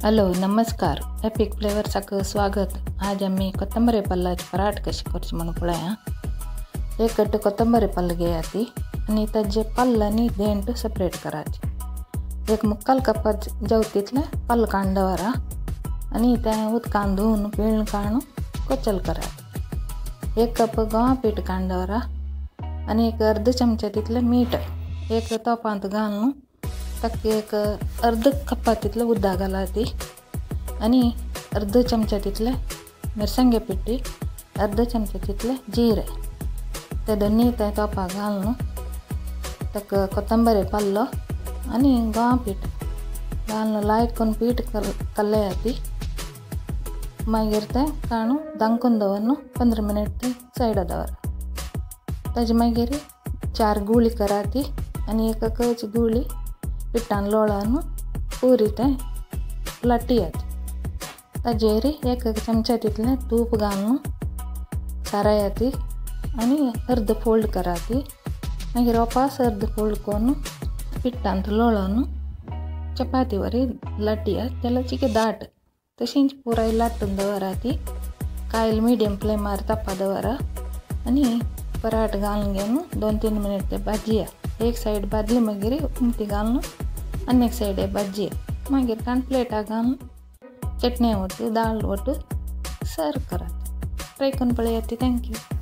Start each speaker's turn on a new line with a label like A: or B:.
A: Hello नमस्कार, epic फ्लेवर्साक स्वागत। आज आमी कोथंबरे पल्लाचे पराठ कशें करचें म्हणून पळया। एक कट्टो कोथंबरे पल्ल घेयात आनी ताजे पल्ल आनी देंट सेपरेट करायचे। एक मुक्काल कप जव तितलें पल्ल काडून दवरा आनी तें उदकान धुवन पिळून काडून कोचल करात। एक कप गंवा पीठ काडून दवरा आनी एक अर्द चमचा तितलें मीठ एक तोपांत घालून ताका एक अर्द कप्पा तितलें उदक घालाती आनी अर्द चमचा तितलें मिरसांगे पिट्टी, अर्द चमचा तितलें जिरें, ते दोनी ते तोपाक घालून ताका कोथंबरे पल्लो आनी गंवा पीठ घालून लायक करून पीठ कलयाती। मागीर तें काडून दांकून दवरून 15 मिनट तें सायडा दवरा। ताजे मागीर 4 गुळी कराती आनी एकच गुळी पिठान लोळान पुरी तें लाटयात। ताजेर एक चमचा तितलें तूप घालून सारायाती आनी अर्द फोल्ड कराती। मागीर वापस अर्द फोल्ड करून पिठांत लोळून चपाती वरी लाटयात, जाल्यार चिके दाट तशीच पुराय लाटून दवराती। कायल मिडियम फ्लेमार तापा दवरा आनी पराठ घालून घेवन 2-3 मिनट ते भाजया। एक सायड भाजली मागीर उमटी घालून आनी एक सायड भाजया। मागीर काण प्लेटाक घालून चटणी वट्टू दाळ वट्टू सर्व करात। ट्राय करून पळयात। Thank you.